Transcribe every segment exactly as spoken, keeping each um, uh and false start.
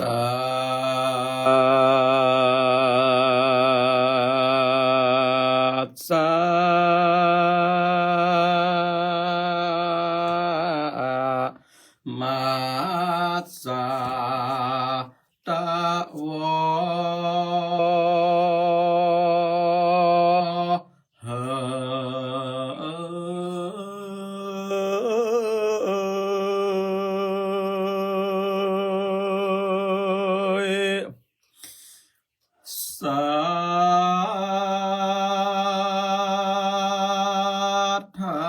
ตัสสะ มัสสะ ตะโว เหย สัตถา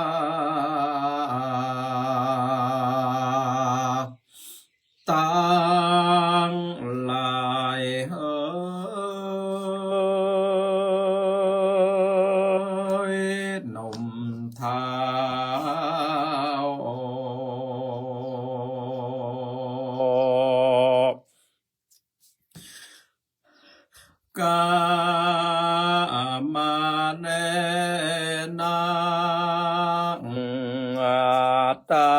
ตังหลายเหย หนุ่มเฒ่า กามาเนนะ ตา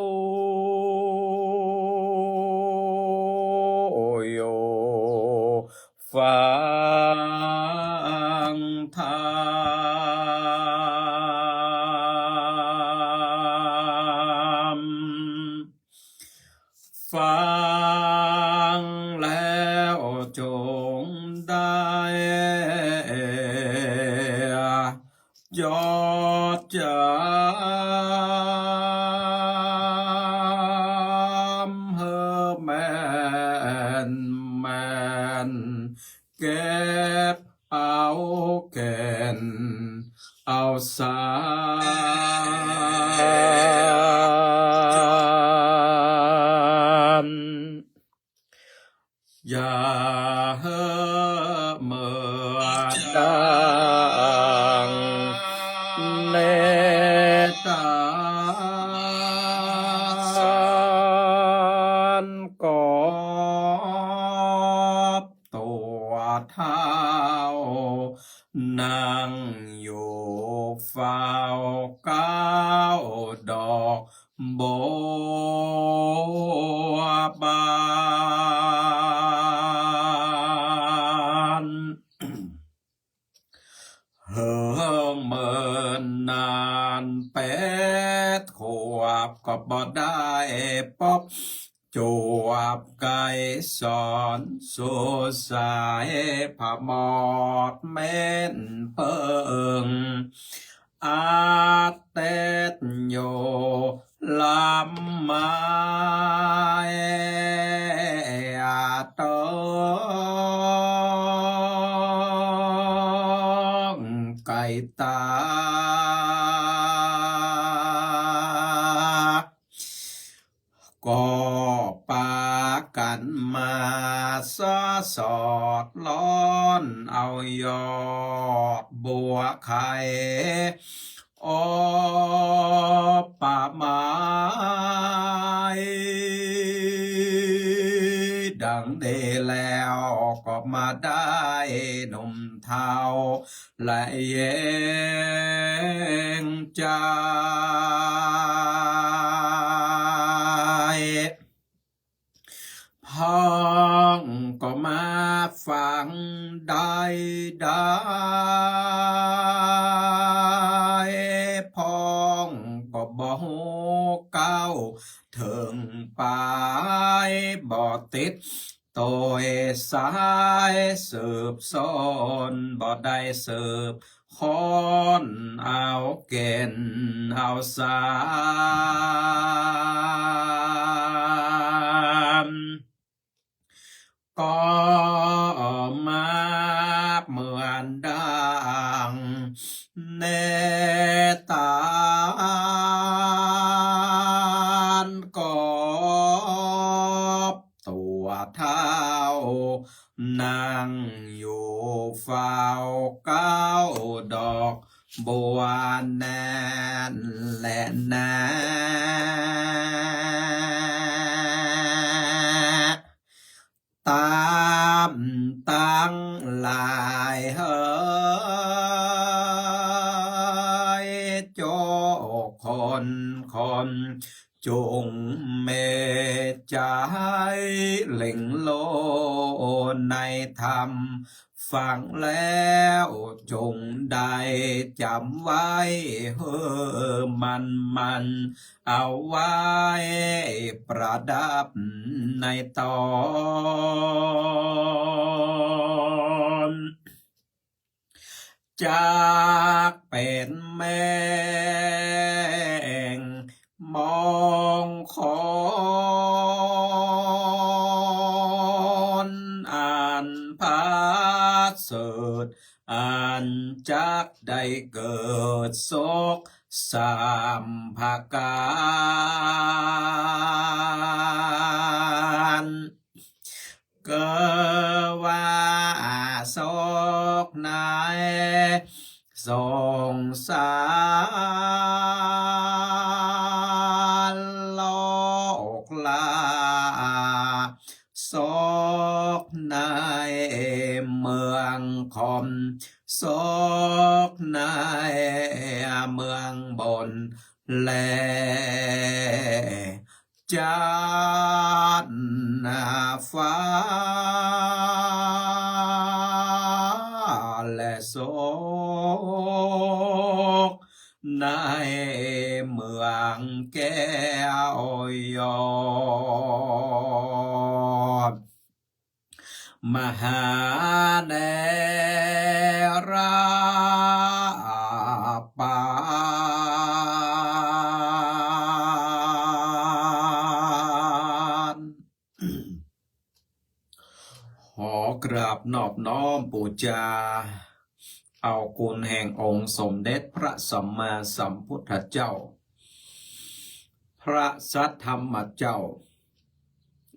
อุ อยู่ ฟังธรรม ฟังแล้วจงได้ จดจำ หื้อแม่นแม่น เก็บเอาแก่นเอาสาร อย่าหื้อเหมือนดังเนตานกอบ ตั๋วเฒ่า นั่งอยู่เฝ้าเก๊าดอกบัวบาน เหิงเมินนานแปดขวบก็บ่ได้ปบ จวบไกรสอนสู่สายผมอดเม้นเปิง อัดเต็ดอยู่ลำไม้อาตองไก่ตา ก็ปากั๋นมาสอดสอดร้อนเอายอดบัวไข่ ออกป่าไม้ ดังนี้แล้วก็มาได้หนุ่มเฒ่า และเย็นใจ พ่องก็มาฟังได้ได้ พ่องก็บ่ฮู้เก๊าเถิงปาย บ่ติด โตยสายสืบสน บ่ได้สืบค้นเอาแก่นเอาสาร ก็มาเหมือนดังเนตานกอบ ตั๋วเฒ่า นั่งอยู่เฝ้าเก๊าดอกบัวแน่นแลนา ต๋ามตังหลายเหย โจคนคน จงเมตใจ๋เล็งโลในธรรม ฟังแล้วจงได้จ๋ำไว้หื้อมั่นๆ เอาไว้ประดับในต๋อน จักเป๋นแม่งมงคล อันประเสริฐ อันจักได้เกิดสุขสามประก๋าน คือว่าสุขในสงสารโลกลา สุขในเมืองคม สุขในเมืองบน และ จั๊นฟ้า และสุขในเมืองแก้วยอด มหาเนรปาน ขอกราบนอบน้อมปู๋จา เอาคุณแห่งองค์สมเด็จพระสัมมาสัมพุทธเจ้า พระสัทธรรมเจ้า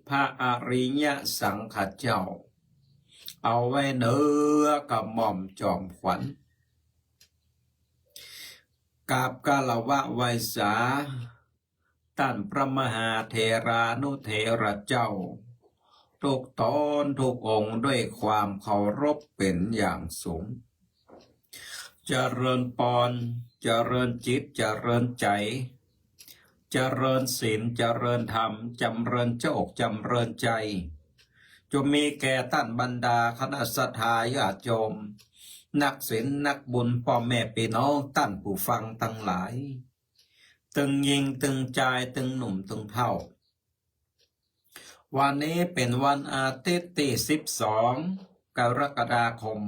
พระอริยสังฆเจ้า เอาไว้เนื้อกระหม่อมจอมขวัญ กราบคารวะไหว้สา ต้านพระมหาเถรานุเถระเจ้า ทุกต๋นทุกองค์ด้วยความเคารพเป๋นอย่างสูง เจริญปอน เจริญจิต เจริญใจ๋ เจริญศีล เจริญธรรม จ๋ำเริญโจค จ๋ำเริญใจ๋ จงมีแก่ต้านบรรดาคณะศรัทธาญาติโยม นักศีลนักบุญ ป้อแม่ปี้น้อง ต้านผู้ฟังตังหลาย ตึงญิงตึงจาย ตึงหนุ่มตึงเฒ่า วันนี้เป๋นวันอาทิตย์ตี้สิบสอง กรกฎาคม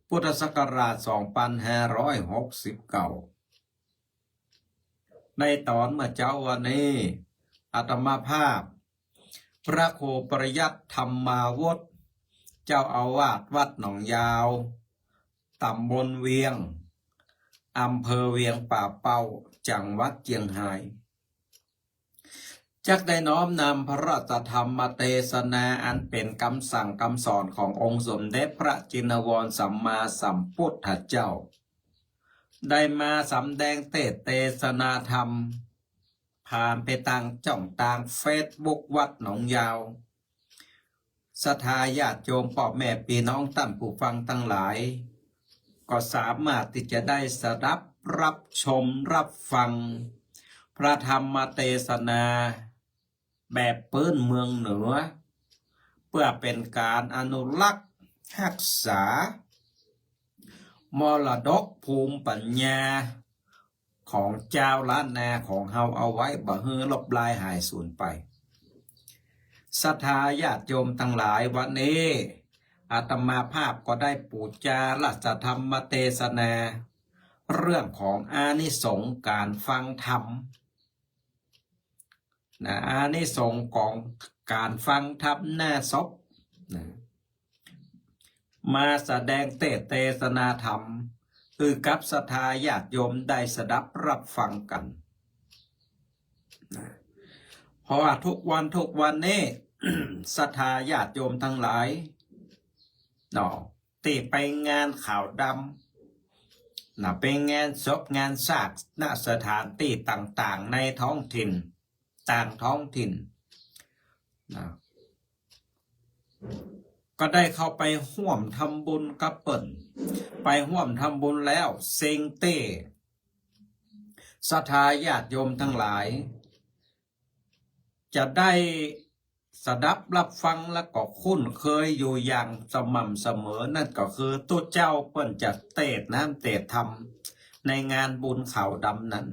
พุทธศักราชสองปันห้าร้อยหกสิบเก้า ในต๋อนเมื่อเจ๊าวันนี้ อาตมาภาพ พระครูปริยัติธรรมาวุฒ เจ้าอาวาสวัดหนองยาว ต๋ำบลเวียง อำเภอเวียงป่าเป้า จังหวัดเจียงฮาย จักได้น้อมนำพระราชธรรมเตสนาอันเป๋นกำสั่งกำสอนขององค์สมเด็จพระจินวรสัมมาสัมพุทธเจ้า ได้มาสำแดงเตสน์เตสนาธรรม ผ่านไปตางจ้องตางเฟซบุ๊กวัดหนองยาว ศรัทธาญาติโยมป้อแม่ปี้น้องต้านผู้ฟังตังหลาย ก็สามารถตี้จะได้สดับรับชมรับฟัง พระธรรมเตสนาแบบปื๊นเมืองเหนือ เปื้อเป๋นก๋านอนุรักษ์ฮักษามรดกภูมิปัญญา ของจาวล้านนาของเฮาเอาไว้บ่หื้อลบลายหายสูญไป ศรัทธาญาติโยมตังหลาย วันนี้อาตมาภาพก็ได้ปู๋จาราชธรรมเตสนา เรื่องของอานิสงส์ก๋านฟังธรรม นะ อานิสงส์ของก๋านฟังธรรมหน้าศพ นะ มาสำแดงเตสน์เตสนาธรรม หื้อกับศรัทธาญาติโยมได้สดับรับฟังกั๋น นะ เพราะว่าทุกวันทุกวันนี้ ศรัทธาญาติโยมตังหลาย เนาะ ตี้ไปงานขาวดำ นะ ไปงานศพงานซาก ณ สถานตี้ต่างๆ ในท้องถิ่น ต่างท้องถิ่น นะ ก็ได้เข้าไปฮ่วมทำบุญกับเปิ้น ไปฮ่วมทำบุญแล้ว สิ่งตี้ศรัทธาญาติโยมตังหลาย จะได้สดับฮับฟังแล้วก็คุ้นเคยอยู่อย่างสม่ำเสมอ นั่นก็คือตุ๊เจ้าเปิ้นจะเตสน์น้ำเตสน์ธรรมในงานบุญขาวดำนั้น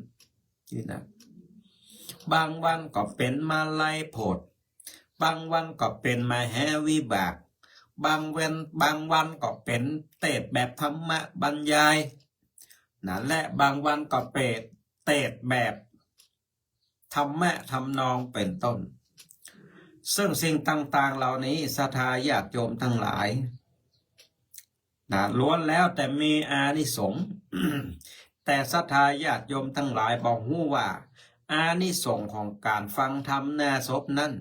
นี่นะ บางวันก็เป๋นมาลัยโผด บางวันก็เป๋นมหาวิบาก บางวัน บางวันก็เป๋นเตสน์แบบธรรมบรรยายนะ และบางวันก็เป๋นเตสน์แบบธรรมะทำนองเป๋นต้น ซึ่งสิ่งต่างๆ เหล่านี้ศรัทธาญาติโยมตังหลาย นะ ล้วนแล้วแต่มีอานิสงส์ แต่ศรัทธาญาติโยมตังหลายบ่ฮู้ว่า อานิสงส์ของก๋านฟังธรรมหน้าศพนั้น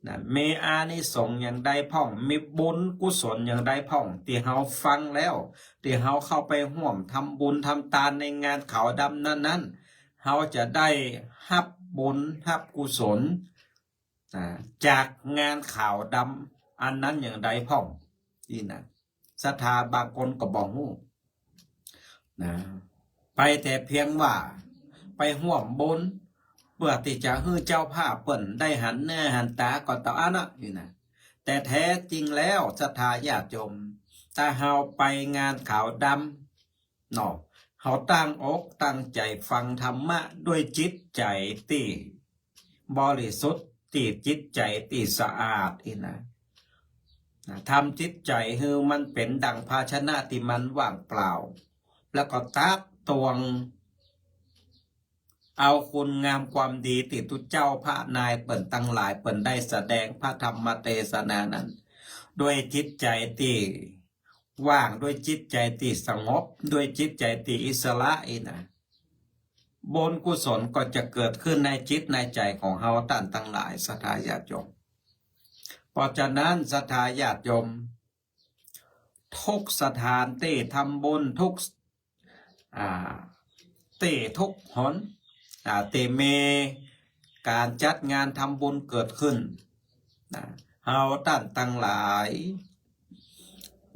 นะ มีอานิสงส์อย่างใดพ่อง มีบุญกุศลอย่างใดพ่อง ตี้เฮาฟังแล้ว ตี้เฮาเข้าไปฮ่วมทำบุญทำตานในงานขาวดำนั้นๆ เฮาจะได้ฮับบุญฮับกุศล นะ จากงานขาวดำอันนั้นอย่างใดพ่อง นี่นะ ศรัทธาบางคนก็บ่ฮู้นะ ไปแต่เพียงว่าไปฮ่วมบุญ เปื้อตี้จะหื้อเจ้าภาพเปิ้นได้หันหน้าหันต๋าก็เต้าอั้นนะ นี่นะ แต่แท้จริงแล้วศรัทธาญาติโยม ถ้าเฮาไปงานขาวดำ เนาะ เฮาตั้งอกตั้งใจ๋ฟังธรรมะด้วยจิตใจ๋ตี้บริสุทธิ์ ตี้จิตใจ๋ตี้สะอาดอี้นะ นะ ทำจิตใจ๋หื้อมันเป๋นดั่งภาชนะตี้มันว่างเปล่า แล้วก็ตักตวงเอาคุณงามความดีตี้ตุ๊เจ้าพระนายเปิ้นตังหลายเปิ้นได้แสดงพระธรรมเตสนานั้น ด้วยจิตใจ๋ตี้ ว่าง ด้วยจิตใจ๋ตี้สงบ ด้วยจิตใจ๋ตี้อิสระอี้นะ บุญกุศลก็จะเกิดขึ้นในจิตในใจ๋ของเฮาต้านตังหลายศรัทธาญาติโยม เพราะฉะนั้นศรัทธาญาติโยม ทุกสถานตี้ทำบุญ ทุก อ่า ตี้ทุกหน อ่า ตี้มีก๋านจัดงานทำบุญเกิดขึ้น นะ เฮาต้านตังหลาย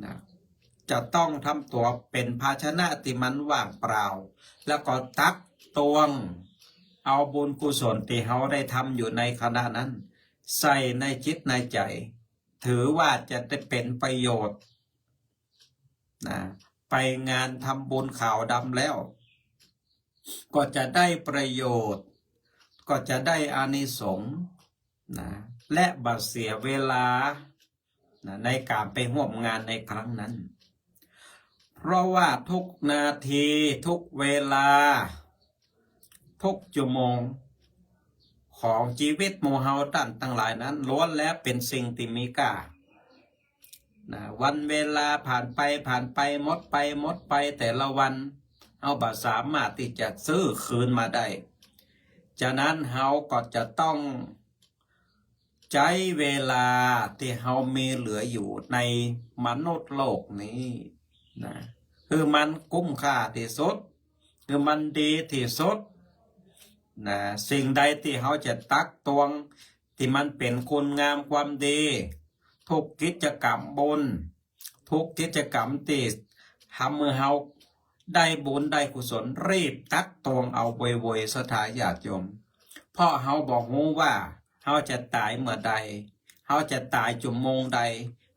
นะ จะต้องทำตั๋วเป๋นภาชนะตี้มันว่างเปล่า แล้วก็ตักตวงเอาบุญกุศลตี้เฮาได้ทำอยู่ในขณะนั้น ใส่ในจิตในใจ๋ ถือว่าจะได้เป๋นประโยชน์ นะ ไปงานทำบุญขาวดำแล้ว ก็จะได้ประโยชน์ ก็จะได้อานิสงส์ นะ และบ่เสียเวลา นะ ในก๋านไปฮ่วมงานในครั้งนั้น เพราะว่าทุกนาที ทุกเวลา ทุกชั่วโมง ของจีวิตหมู่เฮาต้านตังหลายนั้น ล้วนแล้วเป๋นสิ่งตี้มีก้า นะ วันเวลาผ่านไป ผ่านไป หมดไป หมดไป แต่ละวัน เฮาบ่สามารถตี้จะซื้อคืนมาได้ ฉะนั้นเฮาก็จะต้องใจ๊เวลาตี้เฮามีเหลืออยู่ในมนุษย์โลกนี้ นะ หื้อมันคุ้มค่าตี้สุด หื้อมันดีตี้สุด นะ สิ่งใดตี้เฮาจะตักตวง ตี้มันเป๋นคุณงามความดี ทุกกิจกรรมบุญ ทุกกิจกรรมตี้ทำหื้อเฮาได้บุญได้กุศล รีบตักตวงเอาโวยๆ ศรัทธาญาติโยม เพราะเฮาบ่ฮู้ว่าเฮาจะต๋ายเมื่อใด เฮาจะต๋ายชั่วโมงใด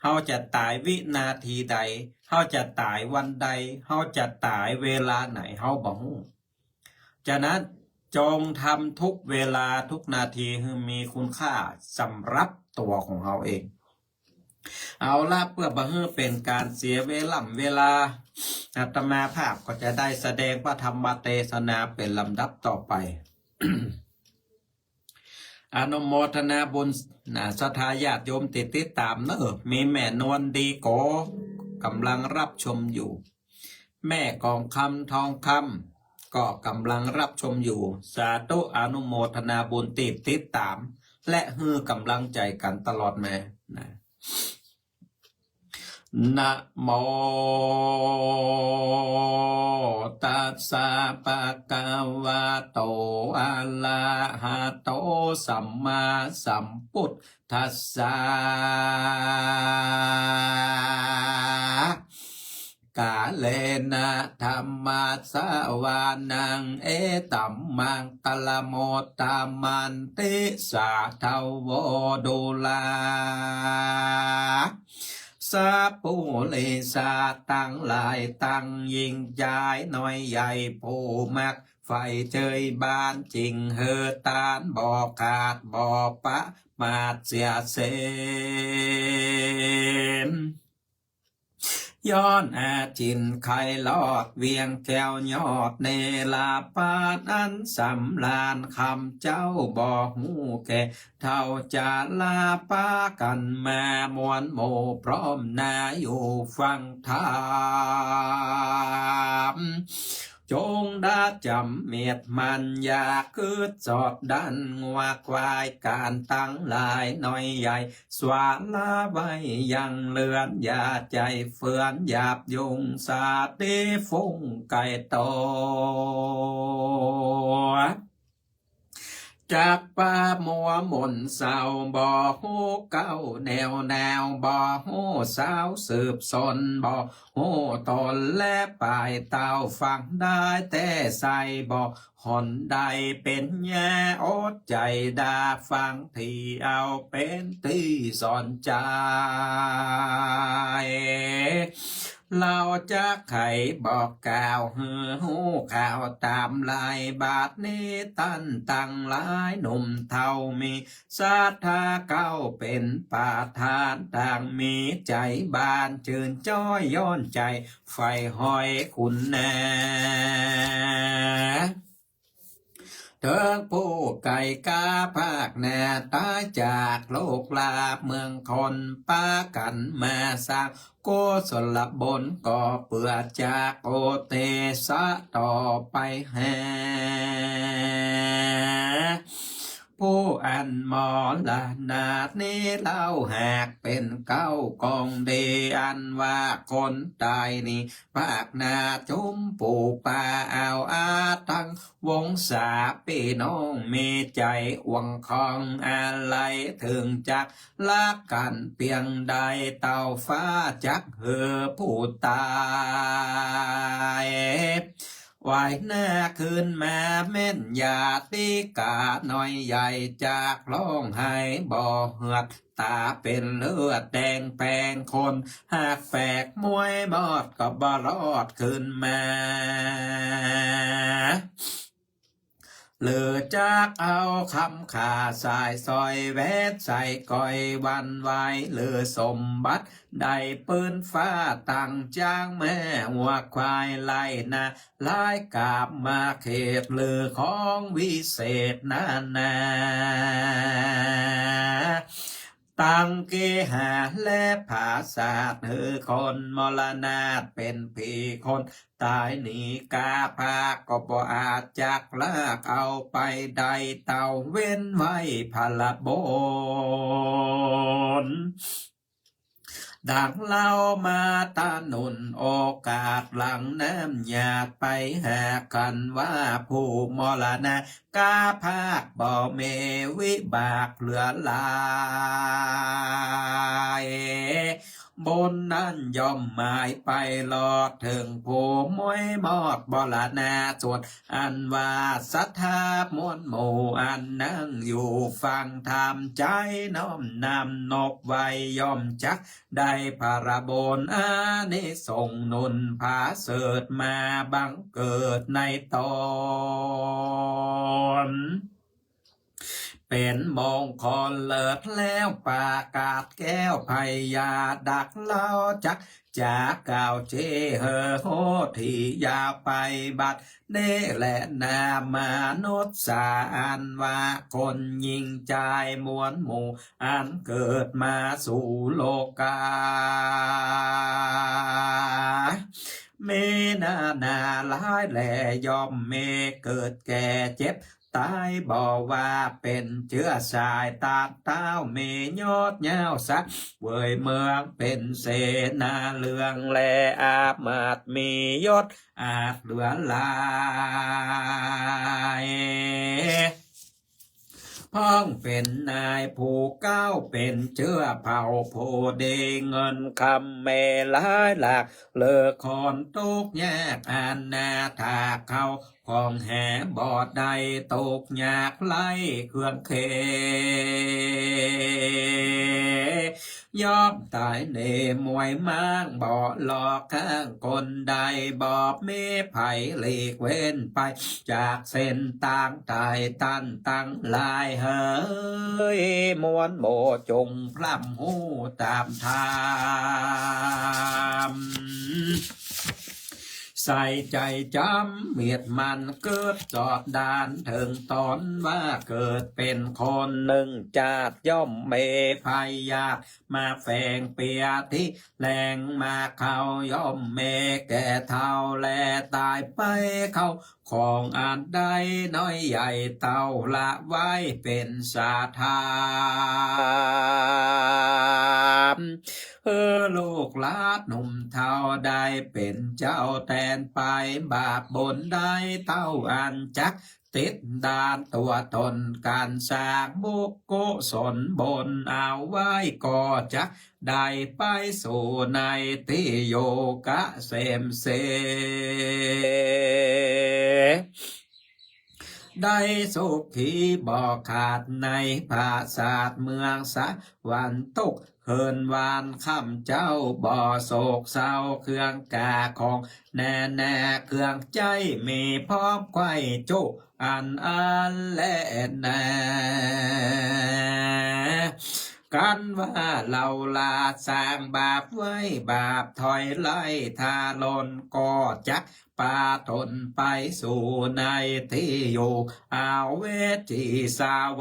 เฮาจะต๋ายวินาทีใด เฮาจะต๋ายวันใด เฮาจะต๋ายเวลาไหน เฮาบ่ฮู้ ฉะนั้นจงทำทุกเวลาทุกนาทีหื้อมีคุณค่าสำหรับตั๋วของเฮาเอง เอาละ เปื้อบ่หื้อเป๋นก๋านเสียเวล่ำเวลา อาตมาภาพก็จะได้แสดงพระธรรมเตสนาเป๋นลำดับต่อไป อนุโมทนาบุญนะ ศรัทธาญาติโยมตี้ติดต๋ามเนาะ มีแม่นวลดีก็ก่ำลังฮับชมอยู่ แม่กองคำทองคำก็ก่ำลังฮับชมอยู่ สาธุ อนุโมทนาบุญตี้ติดต๋าม และหื้อก่ำลังใจ๋กั๋นตลอดมานะ นะโม ตัสสะ ภะคะวะโต อะระหะโต สัมมาสัมพุทธัสสะ กาเลนะธัมมัสสวานัง เอตัมมังคลมุตตมันติ สาธโว ดูรา สัปปุริสะตังหลายตัง ยิ่งจายน้อยใหญ่ ผู้มักใฝ่เจยบาน จึงหื้อตานบ่ขาดบ่ประมาทเสียเส้น ย้อนอาจินไขลอดเวียงแก้วยอดเนรปาน อันสำราญคำเจ้าบ่ฮู้แก่เฒ่า จะลาปากั๋นมามวลหมู่พร้อมหน้าอยู่ฟังธรรม จงได้จ๋ำเม็ดมัน อย่ากึ๊ดสอดดั้นงัวควาย ก๋านตังหลายน้อยใหญ่ สวาละไว้ยังเลือน อย่าใจ๋เฟือนหยาบยุง สาติฟุ้งไก่โต จักปามัวหม่นเศร้า บ่ฮู้เก๊าแนวหนาว บ่ฮู้เศร้าสืบสน บ่ฮู้ตนและปายเต้า ฟังได้แต่ใส่ บ่หนได้เป๋นยาอดใจ๋ดา ฟังตี้เอาเป๋นตี้สอนใจ๋ เฮาจักไขบอกกล่าวหื้อฮู้ข่าวต๋ามลาย บาดนี้ต้านตังหลายหนุ่มเฒ่า มีศรัทธาเก๊าเป๋นประธาน ต่างมีใจ๋บานจื้นจ้อย ย้อนใจ๋ใฝ่หอยคุณนา เถิงผู้ใก่กล้าภาคหน้า ต๋ายจากโลกลาเมืองคน ปากั๋นมาสร้างกุศลบุญ ก็เปื้อจักอุทิศต่อไปหา ผู้อันมรณานี้เล่า หากเป๋นเก๊ากองดี อันว่าคนต๋ายนี้ ภาคหน้าจุมปูปาเอาอาตัง วงศาปี้น้อง มีใจ๋อ่วงคองอาลัย เถิงจักฮักกั๋นเปียงใด เต้าฟ้าจักหื้อผู้ต๋าย ไหว้หน้าคืนมาแม่น ญาติกาน้อยใหญ่ จักฮ้องไห้บ่เหือด ต๋าเป๋นเลือดแดงแปงข้น หากแปกมวยมอด ก็บ่รอดคืนมา หรือจักเอาคำขาสายสร้อย แหวนใส่ก้อยหวั่นไหว หรือสมบัติได้ปื้นฟ้า ตังจ๊างม้าวัวควายไล่นา หลายกาบมาเขต หรือของวิเศษนานา ตังเกหาและผาสาท หื้อคนมรณาทเป๋นผีคนต๋ายนี้ กล้าภาคก็บ่อาจจักลากเอาไปได้ เต้าเว้นไว้ผะละบน ดังเล่ามาตะหนุน โอกาสหลังน้ำหยาดไปหากั๋นว่า ผู้มรณะกล้าภาคบ่มีวิบากเหลือหลาย บุญนั้นย่อมหมายไปรอด เถิงผู้มวยมอดมรณา ส่วนอันว่าศรัทธามวลหมู่ อันนั่งอยู่ฟังธรรม ใจ๋น้อมนำนบไหว้ ย่อมจัก ได้ผะละบนอานิสงส์หนุนผาเสริฐมาบังเกิดในต๋น เป๋นมงคลเลิศแล้วประกาศแก้วพญา ดักเล่าจักจ๋ากล่าวเจ้อหื้อฮู้ตี้ยาวไป บัดนี้แลนา มนุษย์สาอันว่าคนหญิงจายมวลหมู่ อันเกิดมาสู่โลกา มีนานาหลายแล ย่อมมีเกิดแก่เจ็บต๋าย บ่ว่าเป๋นเจื้อสายต๋านเต้า มียศยาวสังเวยเมือง เป๋นเสนาเรือง และอามาตย์มียศ อาจเหลือหลาย พ่องเป๋นนายผู้เก๊า เป๋นเจื๊อเผ่าผู้ดี เงินคำแม่หลายหลาก เหลือคนตุ๊กข์ยากอนาถา เข้าของหาบ่ได้ ตุ๊กข์ยากไร้เครื่องเข ย่อมต๋ายเน่มวยม้าง บ่หลอกข้างคนใด บ่มีใผหลีกเว้นไป จากเส้นตางต๋ายตันตังหลาย เหยมวลหมู่จุ่งพร่ำฮู้ต๋ามธรรม ใส่ใจ๋จ๋ำเมียดมัน กึ๊ดจอดดานเถิงต๋น ว่าเกิดเป๋นคนนึ่งจาติ ย่อมมีพยาธิมาแฝงเปียที่แลงมา เขาย่อมมีแก่เฒ่าแลต๋ายไป เข้าของอันใดน้อยใหญ่เต้า ละไว้เป๋นสาธาร หื้อลูกหลานหนุ่มเฒ่าได้เป๋นเจ้าแตนไป บาปบุญใดเต้าอันจักติดดานตั๋วต๋น ก๋านสร้างบุญกุศลบุญเอาไว้ ก็จักได้ไปสู่ในตี้อยู่เกษมเส ได้สุขีบ่ขาดในผาสาทเมืองสวรรค์ ตุ๊กข์คืนวานค่ำเจ๊า บ่โศกเศร้าเครื่องก๋าของนานา เครื่องใจ๊มีพร้อมไขว้จุอันอั้นแลนา กันว่าเฮาลาสร้างบาปไว้ บาปถอยไล่ทารุณ ก็จักปาต๋นไปสู่ในตี้อยู่อเวจี เสว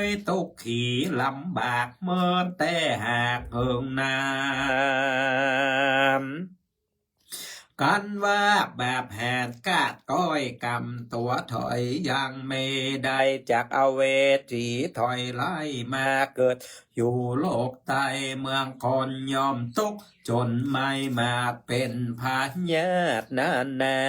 ยตุ๊กขีลำบากเหมือนแต่หากเหิงนาน กันว่าบาปแหนกาดก้อยกำตั๋วถอยยังมีได้ จากอเวจีถอยไล่มาเกิดอยู่โลกใต้ เมืองคนย่อมตุ๊กข์จนไม้มาเป๋นพยาธินานา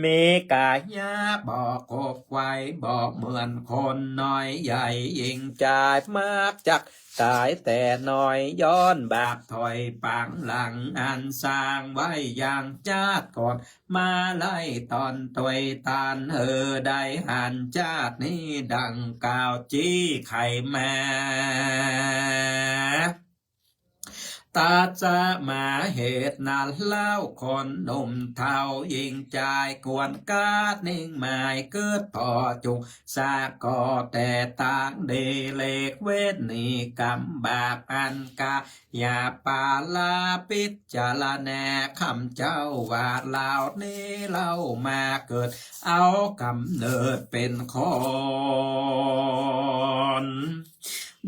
มีก๋ายะบ่ครบไขว้ บ่เหมือนคนน้อยใหญ่หญิงจาย มักจัก ต๋ายแต่น้อย ย้อนบาปถอยปางหลัง อันสร้างไว้ยังจาติก่อน มาไล่ต๋นตวยตัน หื้อได้หันจาตินี้ดังกล่าวจี้ไขมา ตั๊ดสมาเหตุนั้นเล่า คนหนุ่มเฒ่าหญิงจาย ควรกาดนิ่งหมายกึ๊ดผ่อจุ่ง สะก่อแต่ตางดี หลีกเว้นหนีกรรมบาปอันก๋า อย่าปาลาพิจารณาคำเจ้าว่า เหล่านี้เล่ามาเกิดเอากำเนิดเป๋นคน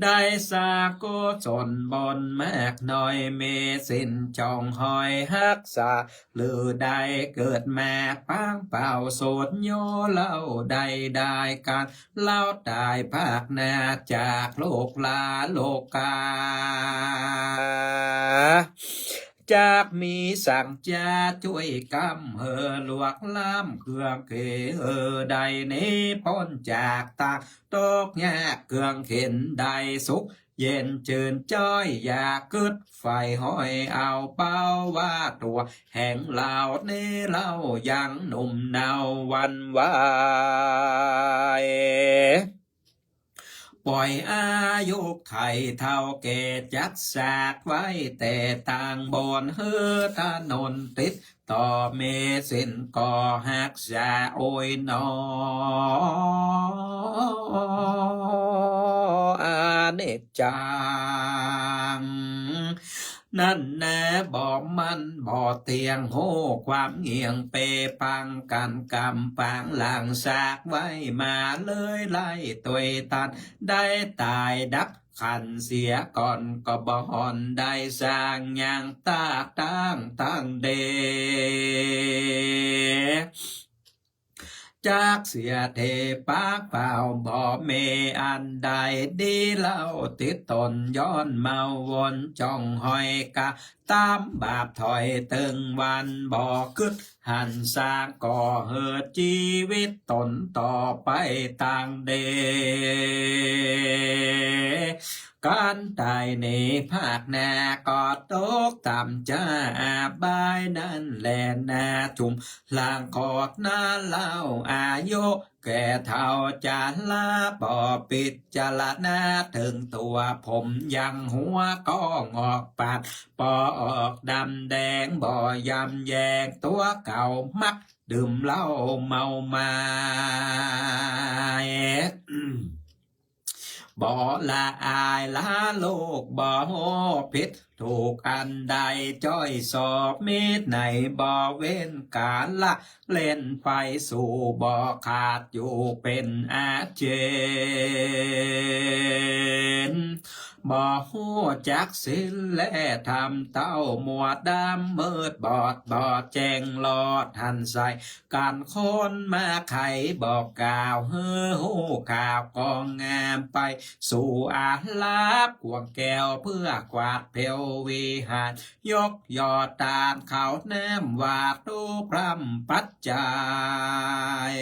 ได้สร้างกุศลบุญมากน้อย มีศีลจองหอยฮักษา หรือได้เกิดมาปางเป่าสูตรโย เล่าได้ได้ก๋าน เล่าต๋ายภาคหน้าจากโลกลาโลกา จักมีสังจาจ้วยกำ หื้อลวกล้ำเครื่องเข หื้อได้หนีป๊นจากตางตุ๊กข์ยากเครื่องเข็ญ ได้สุขเย็นจื้นจ้อย อย่ากึ๊ดใฝ่ห้อยเอาเป้าว่าตั๋ว แห่งเหล่านี้เล่ายังหนุ่มเนาวันไหว ป่อยอายุไขเฒ่าแก่จักสากไว้ แต่ตางบ่อนหื้อถนนติดต่อ มีศีลก็ฮักษาโอยหนอ อนิจจัง นั้นแน่บ่มั่นบ่เตี้ยง ฮู้ความเงี่ยงเปพัง กั๋นกำปางหลังสากไว้มา เลยไล่ตวยตัน ได้ต๋ายดับขันเสียก่อน ก็บ่ห่อนได้สร้างยังตากตางตังเด จากเสียเทปากเปล่า บ่มีอันใดดีเล่าติดต๋น ย้อนเมาวนจ้องหอยกา ต๋ามบาปถอยตึงวัน บ่กึ๊ด หันสร้างก่อหื้อจีวิตต๋นต่อไปตังเด ก๋านต๋ายในภาคหน้าก็ตกต่ำจ้าอบายนั้นแลนา จุมหลังขอดนาเล่าอายุแก่เฒ่าจารา บ่ปิจารณาเถิงตั๋วผมยังหัวก็งอกปาด บ่ออกดำแดง บ่ยำแยงตั๋วเก่า มักดื่มเหล้าเมาไม้ บ่ละอายละลูก บ่ฮู้ผิดถูกอันใด จ้อยสอบมิตรในบ่เว้นกาละ เล่นไฟสู่บ่ขาดอยู่เป๋นอาเจน บ่ฮู้จักศีลและธรรม เต้ามัวดำมืดบอด บ่แจ้งลอดหันใส กั๋นคนมาไขบอกกล่าว หื้อฮู้ข่าวกองงามไป สู่อาหลาบขวงแก้ว เพื่อกวาดแผววิหาร ยกยอดตานเขาน้ำ หวาดดูพร่ำปัจจัย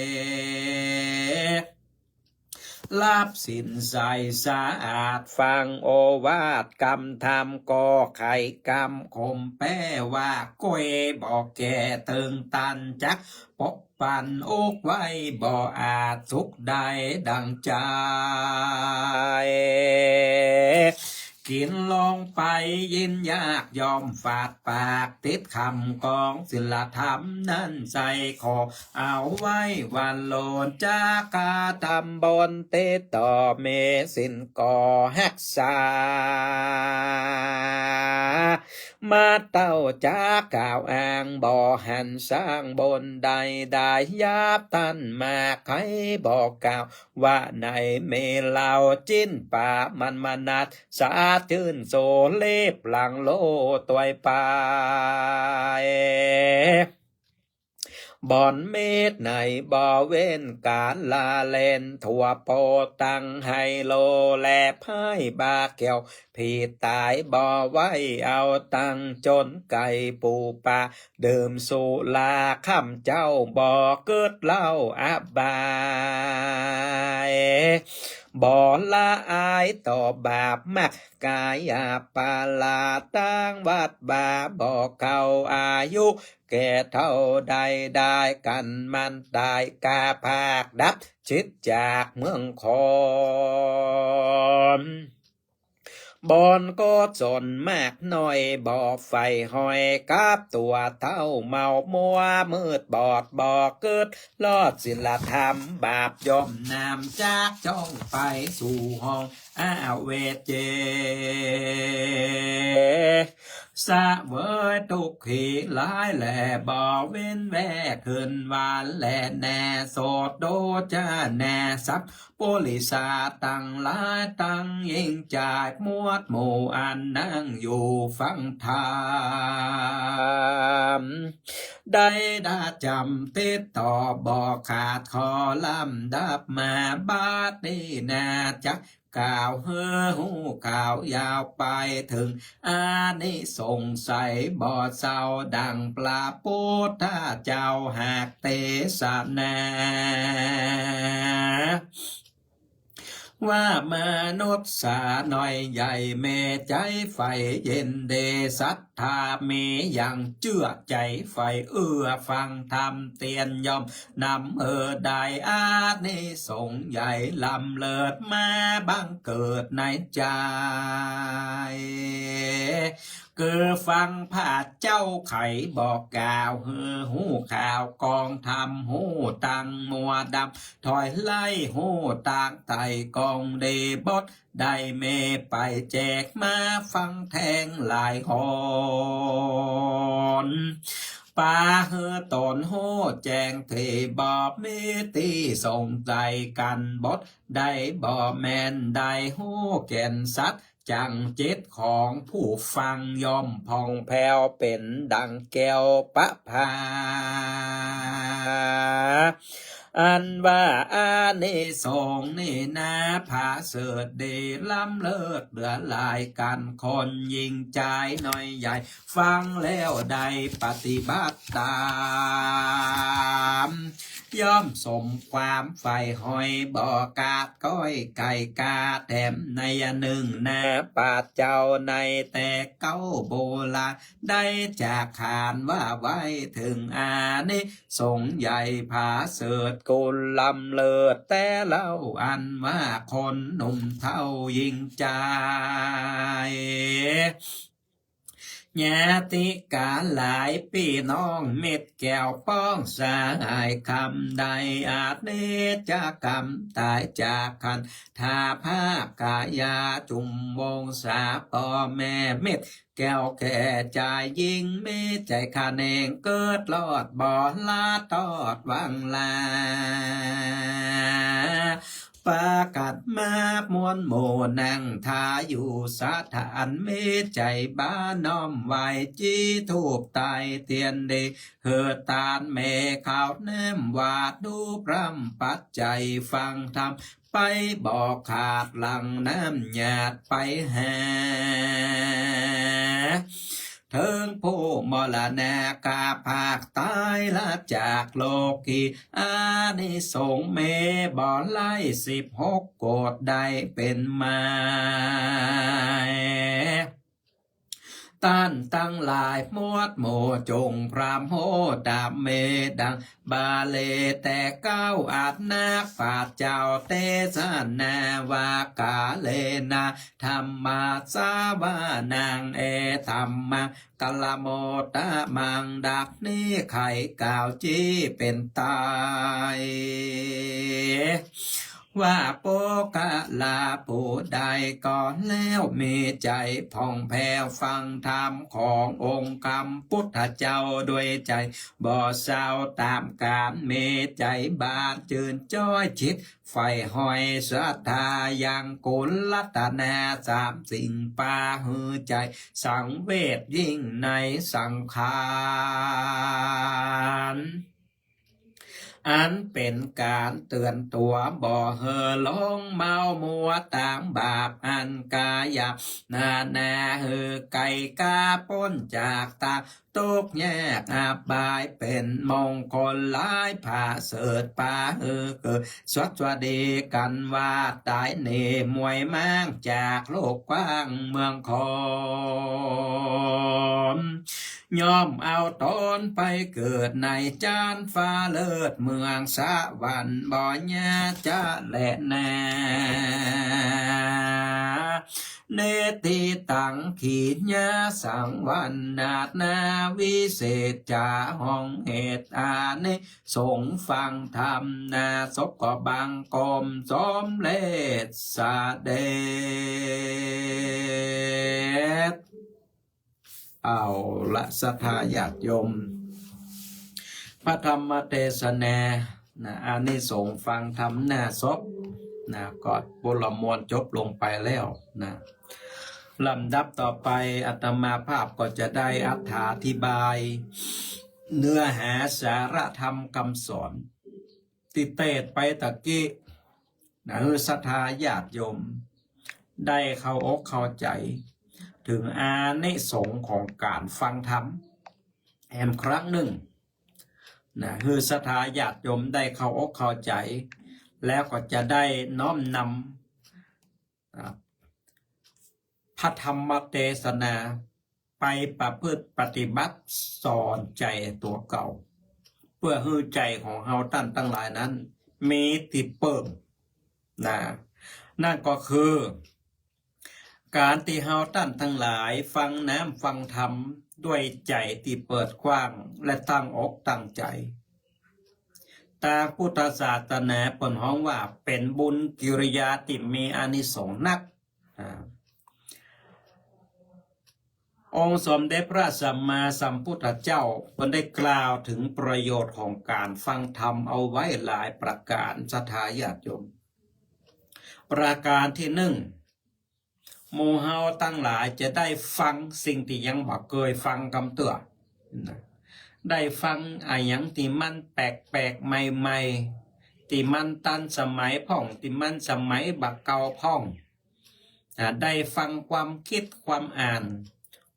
รับศีลใสสะอาด ฟังโอวาทกำธรรม ก็ไขกำคมแปลว่า ก้อยบ่แก่เติงตัน จักปกปันอกไว้ บ่อาจสุขได้ดังใจ๋ กิ๋นลงไปยินยาก ย่อมฝาดปากติดคำของศีลธรรมนั้นใส่ ขอเอาไว้วันโลน จะกระทำบุญติดต่อ มีศีลก็ฮักษา มาเต้าจะกล่าวอ้าง บ่หันสร้างบุญใดๆ หยาบตันมาไขบอกกล่าว ว่าในมีเหล้าจิ๊นป๋า มันมนัสสาจื้นโสเลบหลังโลตวยไป บ่อนมิตรในบ่เว้นก๋านละเล่น ทั่วโปตังไฮโลและไพ่บาแก้ว ผิดต๋ายบ่ไหวเอาตังค์ จ๋นไก่ปูปลา ดื่มสุราค่ำเจ๊า บ่กึ๊ดเหล้าอบาย บ่ละอายต่อบาป มักกายาปารา ตั้งวัดบาบ่เข้า อายุแก่เฒ่าใดได้ กั๋นมันต๋ายกาผากดับ ชิดจากเมืองคอน บ่อนก็จนมากน้อย บ่ใฝ่ห้อยกับตั๋วเฒ่า เมามัวมืดบอด บ่กึ๊ดรอดศีลธรรม บาปย่อมนำจากจ้องไปสู่ห้องอเวจเจ เสวยตุ๊กขีหลายแล บ่เว้นแวกคืนวันแลแน่ โสโดจะแน่ สัพ ปุริสาตังหลายตังหญิงจาย หมวดหมู่อันนั่งอยู่ฟังธรรม ได้ดาจำติดต่อบ่ขาด ขอลำดับมาบัดนี้นา จักกล่าวหื้อฮู้ข่าวยาวไปเถิง อานิสงส์ใสบ่เศร้า ดังพระพุทธเจ้าหากเตสนา ว่ามนุษย์สาน้อยใหญ่ แม่ใจ๋ใฝ่เย็นดี ศรัทธามีอย่างเจื้อ ใจ๋ใฝ่เอื้อฟังธรรมเตียน ย่อมนำหื้อได้อานิสงส์ใหญ่ ล้ำเลิศมาบังเกิดในใจ๋ คือฟังพระเจ้าไขบอกกล่าว หื้อฮู้ข่าวกองธรรม ฮู้ตังมัวดำ ถอยไล่ฮู้ตางไต่กองดีบท ได้แม่ไปแจกมาฟังแทงหลายหน ปาหื้อต๋นฮู้แจ้งเถิด บ่มีตี้สงสัยกั๋นบท ได้บ่แม่นได้ฮู้แก่นสัตย์ จั่งจิตของผู้ฟังย่อมผ่องแผ้วเป๋นดังแก้วประภา อันว่าอานิสงส์นี้นา ผาเสริฐดีล้ำเลิศเหลือหลาย กันคนยิ่งจายน้อยใหญ่ ฟังแล้วได้ปฏิบัติต๋าม ย่อมสมความใฝ่หอย บ่ขาดก้อยไก่กา แถมนัยนึ่งนา ปราชญ์เจ้าในแต่เก๊าโบราณ ได้จากขานว่าไว้เถิงอานิสงส์ใหญ่ ผาเสริฐกุลล้ำเลิศแต๊เล่า อันว่าคนหนุ่มเฒ่ายิ่งจาย ญาติกาหลายปี้น้องมิตรแก้วป้องสหาย คำใดอาจเนจกรรมต๋ายจากคันธาภาพกายา จุมวงศาป้อแม่มิตร แก้วแก่จายญิง มีใจ๋คะแนงเกิดรอด บ่ละตอดหวังลา ปากั๋นมามวลหมู่นั่งทาอยู่สถาน มีใจ๋บาน้อมไหว้จี้ธูปไต้เตียนดี หื้อตานแม่ข้าวน้ำหวาด ดูพร่ำปรัชญ์ใจ๋ฟังธรรม ไปบ่ขาดหลั่งน้ำหยาดไปหา เถิงผู้มรณาคาภาคต๋ายละจากโลกี อานิสงส์มีบ่ไร้สิบหกโกฏได้เป๋นมา ต้านตังหลายมวลหมู่จงพร่ำฮู้ต๋ามมีดัง บาลีแต่เก๊าอัตถกถา ปราชญ์เจ้าเตสนาว่า กาเลนะธัมมาสสวนัง เอธัมมังคลมุตตมัง ดังนี้ใค่กล่าวจี้เป๋นไต้ ว่าปุคคละผู้ใดก่อนแล้วมีใจ๋ผ่องแผ้วฟังธรรมขององค์คำพุทธเจ้าด้วยใจ๋บ่เศร้าต๋ามก๋าน มีใจ๋บานจื้นจ้อยจิตใฝ่หอยศรัทธายังกุณรัตนาสามสิ่ง ปาหื้อใจ๋สังเวชยิ่งในสังขาร อันเป๋นก๋านเตื๋อนตั๋วบ่หื้อหลงเมามัวต๋ามบาปอันกายหยาบนานา หื้อไก๋ก๋าป๊นจากตาง ตุ๊กข์ยากอับปายเป๋นมงคลหลาย ผาเสริฐปาหื้อเกิดสวัสดีกั๋นว่าต๋าย หนีมวยม้างจากโลกกว้างเมืองคน ย่อมเอาต๋นไปเกิดในจั๊นฟ้าเลิศเมืองสวรรค์บ่ยากจะแลนา เนติตังขีณาสังวรรณานา วิเศษจาห้องเหตุอานิสงส์ฟังธรรมนา ศพก็บังคมสมเร็จเสด็จ เอาละศรัทธาญาติโยม พระธรรมเตสนานะ อานิสงส์ฟังธรรมหน้าศพนะ ก็ปุระมวลจบลงไปแล้วนะ ลำดับต่อไปอาตมาภาพก็จะได้อธิบายเนื้อหาสาระธรรมคำสอน ตี้เตสน์ไปตะกี้นะ หื้อศรัทธาญาติโยมได้เข้าอกเข้าใจ๋เถิงอานิสงส์ของก๋านฟังธรรมแหมครั้งนึ่งนะ หื้อศรัทธาญาติโยมได้เข้าอกเข้าใจ๋ แล้วก็จะได้น้อมนำ อ่า พระธรรมเตสนาไปประพฤติปฏิบัติสอนใจ๋ตั๋วเก่า เปื้อหื้อใจ๋ของเฮาต้านตังหลายนั้นมีตี้เปิ่งนะ นั่นก็คือ ก๋านตี้เฮาต้านตังหลายฟังน้ำฟังธรรมด้วยใจ๋ตี้เปิดกว้างและตั้งอกตั้งใจ๋ ตางพุทธศาสนาเปิ้นฮ้องว่าเป๋นบุญกิริยาตี้มีอานิสงส์นัก อ่า องค์สมเด็จพระสัมมาสัมพุทธเจ้าเปิ้นได้กล่าวเถิงประโยชน์ของก๋านฟังธรรมเอาไว้หลายประก๋าน ศรัทธาญาติโยม ประก๋านตี้นึ่ง หมู่เฮาตังหลายจะได้ฟังสิ่งตี้ยังบ่เกยฟังกำเตื้อนะ ได้ฟังอะหยังตี้มันแปลกๆ ใหม่ ตี้มันตันสมัยพ่อง ตี้มันสมัยบ่าเก่าพ่อง อ่า ได้ฟังความกึ๊ดความอ่าน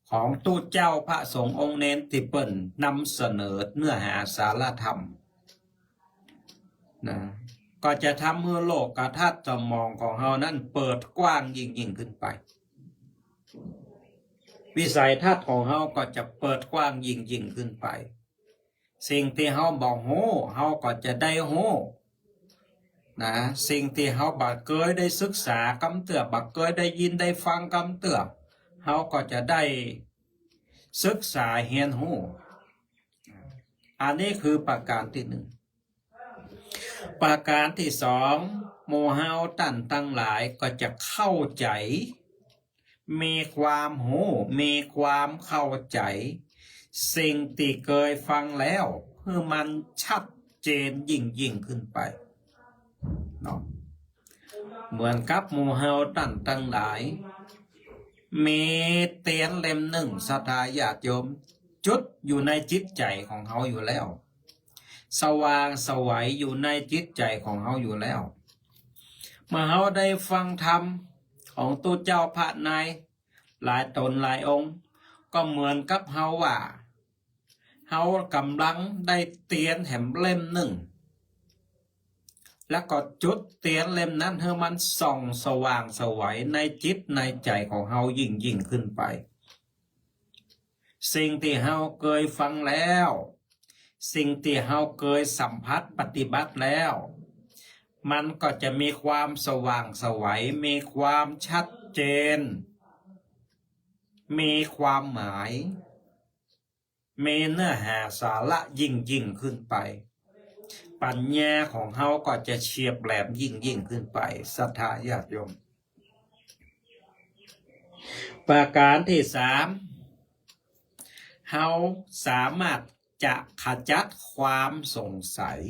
ของตุ๊เจ้าพระสงฆ์องค์เณรตี้เปิ้นนำเสนอเนื้อหาสาระธรรม นะ ก็จะทำหื้อโลกทัศน์สมองของเฮานั้นเปิดกว้างยิ่งๆ ขึ้นไป วิสัยทัศน์ของเฮาก็จะเปิดกว้างยิ่งๆ ขึ้นไป สิ่งตี้เฮาบ่ฮู้ เฮาก็จะได้ฮู้ นะ สิ่งตี้เฮาบ่เกยได้ศึกษากำเตื้อ บ่เกยได้ยินได้ฟังกำเตื้อ เฮาก็จะได้ศึกษาเฮียนฮู้ อันนี้คือประการตี้นึ่ง ประการตี้สอง หมู่เฮาต้านตังหลายก็จะเข้าใจ๋ มีความฮู้ มีความเข้าใจ๋ สิ่งตี้เกยฟังแล้ว หื้อมันชัดเจนยิ่งๆ ขึ้นไป เนาะ เหมือนกับหมู่เฮาต้านตังหลาย มีเตียนเล่มนึ่ง ศรัทธาญาติโยม จุดอยู่ในจิตใจ๋ของเฮาอยู่แล้ว สว่างไสวอยู่ในจิตใจ๋ของเฮาอยู่แล้ว เมื่อเฮาได้ฟังธรรมของตุ๊เจ้าพระนายหลายต๋นหลายองค์ ก็เหมือนกับเฮาว่า เฮาก่ำลังได้เตียนแหมเล่มนึ่ง แล้วก็จุดเตียนเล่มนั้นหื้อมันส่องสว่างไสวในจิตในใจ๋ของเฮายิ่งๆ ขึ้นไป สิ่งตี้เฮาเกยฟังแล้ว สิ่งตี้เฮาเกยสัมผัสปฏิบัติแล้ว มันก็จะมีความสว่างไสว มีความชัดเจน มีความหมาย มีเนื้อหาสาระยิ่งๆ ขึ้นไป ปัญญาของเฮาก็จะเฉียบแหลมยิ่งๆ ขึ้นไป ศรัทธาญาติโยม ประการตี้สาม เฮาสามารถจะขจัดความสงสัย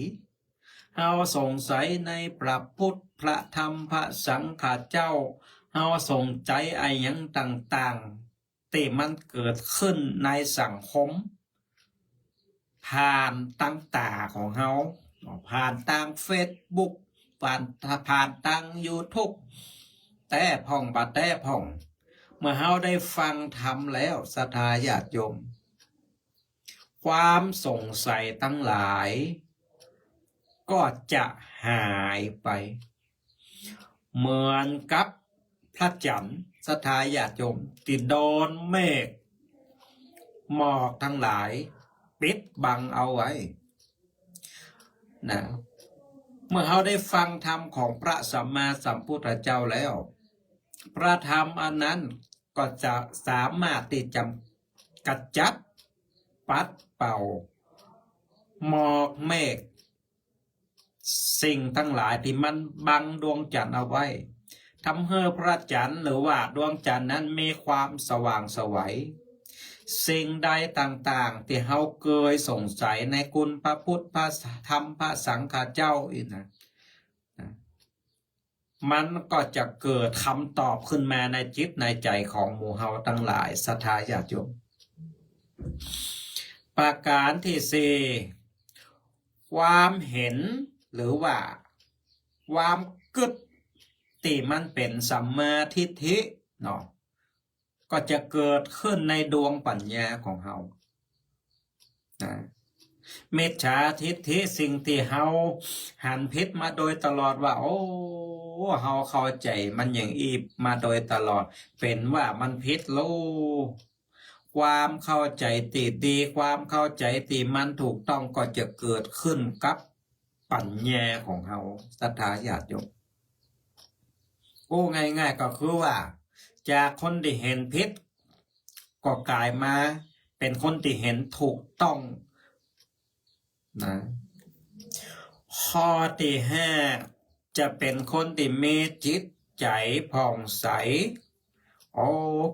เฮาสงสัยในพระพุทธ พระธรรม พระสังฆเจ้า เฮาสงสัยอะหยังต่างๆ ตี้มันเกิดขึ้นในสังคม ผ่านตางต๋าของเฮา ผ่านตางเฟซบุ๊ก ผ่าน ผ่านตางยูทูบ แต๊พ่องบ่แต๊พ่อง เมื่อเฮาได้ฟังธรรมแล้ว ศรัทธาญาติโยม ความสงสัยตังหลายก็จะหายไป เหมือนกับพระจั๋นทร์ ศรัทธาญาติโยม ตี้โดนเมฆหมอกตังหลายปิดบังเอาไว้ นะ เมื่อเฮาได้ฟังธรรมของพระสัมมาสัมพุทธเจ้าแล้ว พระธรรมอันนั้นก็จะสามารถตี้จะขจัดปัดเป่าหมอกเมฆ สิ่งตังหลายตี้มันบังดวงจั๋นทร์เอาไว้ ทำหื้อพระจั๋นทร์หรือว่าดวงจั๋นทร์นั้นมีความสว่างไสว สิ่งใดต่างๆ ตี้เฮาเกยสงสัยในคุณพระพุทธ พระธรรม พระสังฆเจ้าอี้นะ นะ มันก็จะเกิดกำตอบขึ้นมาในจิตในใจ๋ของหมู่เฮาตังหลาย ศรัทธาญาติโยม ประการตี้สี่ ความเห็นหรือว่าความกึ๊ดตี้มันเป๋นสัมมาทิฏฐิเนาะ ก็จะเกิดขึ้นในดวงปัญญาของเฮา นะ มิจฉาทิฏฐิ สิ่งตี้เฮาหันผิดมาโดยตลอดว่า โอ้ เฮาเข้าใจ๋มันอย่างอี้มาโดยตลอด เป๋นว่ามันผิดโล ความเข้าใจ๋ตี้ดี ความเข้าใจ๋ตี้มันถูกต้องก็จะเกิดขึ้นกับปัญญาของเฮา ศรัทธาญาติโยม โอ้ ง่ายๆ ก็คือว่า จากคนตี้เห็นผิด ก็ก๋ายมาเป๋นคนตี้เห็นถูกต้อง นะ ข้อตี้ห้า จะเป๋นคนตี้มีจิตใจ๋ผ่องใส โอ้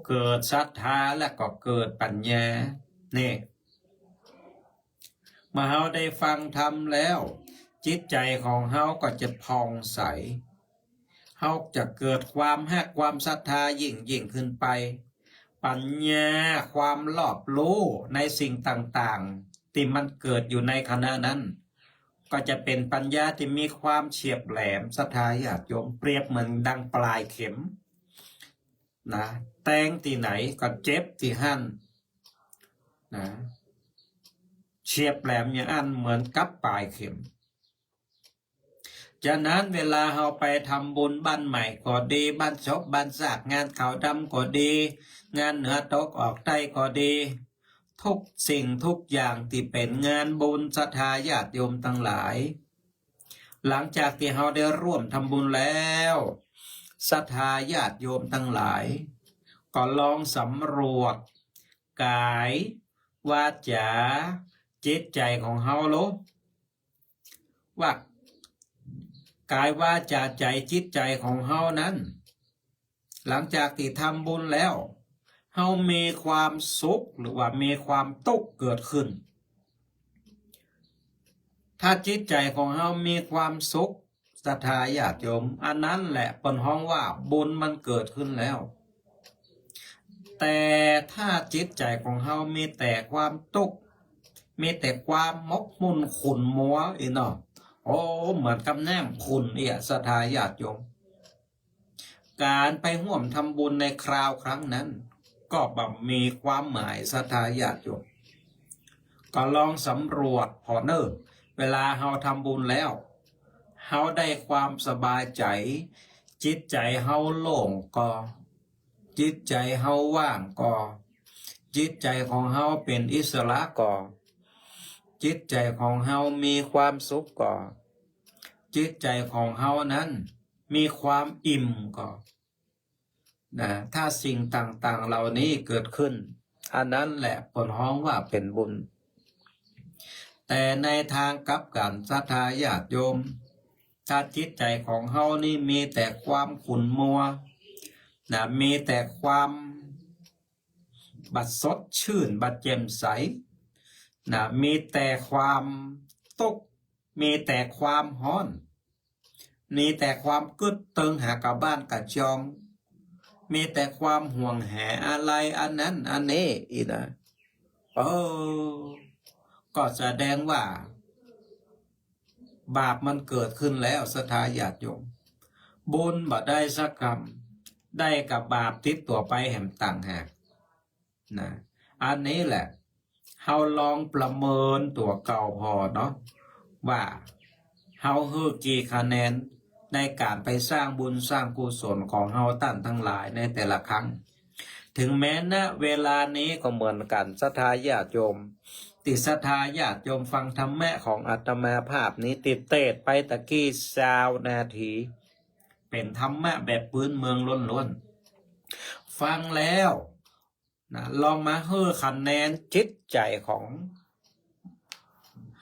เกิดศรัทธาแล้วก็เกิดปัญญา นี่ เมื่อเฮาได้ฟังธรรมแล้ว จิตใจ๋ของเฮาก็จะผ่องใส เฮาจะเกิดความฮักความศรัทธายิ่งๆ ขึ้นไป ปัญญา ความรอบรู้ในสิ่งต่างๆ ตี้มันเกิดอยู่ในขณะนั้น ก็จะเป๋นปัญญาตี้มีความเฉียบแหลม ศรัทธาญาติโยม เปรียบเหมือนดังปลายเข็มนะ แตงตี้ไหนก็เจ็บตี้หั้นนะ เฉียบแหลมอย่างอั้นเหมือนกับปลายเข็ม ฉะนั้นเวลาเฮาไปทำบุญบ้านใหม่ก็ดี บ้านศพบ้านซาก งานขาวดำก็ดี งานเหนือตกออกใต้ก็ดี ทุกสิ่งทุกอย่างตี้เป๋นงานบุญ ศรัทธาญาติโยมตังหลาย หลังจากตี้เฮาได้ร่วมทำบุญแล้ว ศรัทธาญาติโยมตังหลาย ก็ลองสำรวจกาย วาจา จิตใจ๋ของเฮาโล ว่ากายวาจาใจ๋จิตใจ๋ของเฮานั้น หลังจากตี้ทำบุญแล้ว เฮามีความสุขหรือว่ามีความตุ๊กข์เกิดขึ้น ถ้าจิตใจ๋ของเฮามีความสุข ศรัทธาญาติโยม อันนั้นแหละเปิ้นฮ้องว่าบุญมันเกิดขึ้นแล้ว แต่ถ้าจิตใจ๋ของเฮามีแต่ความตุ๊กข์ มีแต่ความหมกมุ่นขุ่นมัวอี้เนาะ โอ้ เหมือนกับแน้ำขุ่นอี้ ศรัทธาญาติโยม ก๋านไปฮ่วมทำบุญในคราวครั้งนั้น ก็บ่มีความหมาย ศรัทธาญาติโยม ก็ลองสำรวจผ่อเน่อ เวลาเฮาทำบุญแล้ว เฮาได้ความสบายใจ๋ จิตใจ๋เฮาโล่งก่อ จิตใจ๋เฮาว่างก่อ จิตใจ๋ของเฮาเป๋นอิสระก่อ จิตใจ๋ของเฮามีความสุขก่อ จิตใจ๋ของเฮานั้นมีความอิ่มก่อ นะ ถ้าสิ่งต่างๆ เหล่านี้เกิดขึ้น อันนั้นแหละเปิ้นฮ้องว่าเป๋นบุญ แต่ในทางกลับกั๋น ศรัทธาญาติโยม ถ้าจิตใจ๋ของเฮานี้มีแต่ความขุ่นมัว นะ มีแต่ความบ่สดชื่น บ่แจ่มใส นะ มีแต่ความตุ๊กข์ มีแต่ความฮ้อน มีแต่ความกึ๊ดตึงหากะบ้านกะจอง มีแต่ความห่วงแหนอะไรอันนั้นอันนี้อี้นะ เออ ก็แสดงว่า บาปมันเกิดขึ้นแล้ว ศรัทธาญาติโยม บุญบ่ได้สักกำ ได้กับบาปติดตั๋วไปแหมต่างหาก นะ อันนี้แหละ เฮาลองประเมินตั๋วเก่าผ่อเนาะ ว่าเฮาหื้อกี่คะแนนในก๋านไปสร้างบุญสร้างกุศลของเฮาต้านตังหลายในแต่ละครั้ง เถิงแม้ ณ เวลานี้ก็เหมือนกั๋น ศรัทธาญาติโยม ตี้ศรัทธาญาติโยมฟังธรรมะของอาตมาภาพนี้ ตี้เตสน์ไปตะกี้ซาวนาที เป๋นธรรมะแบบปื๊นเมืองล้วนๆ ฟังแล้ว นะ ลองมาหื้อคะแนนจิตใจ๋ของ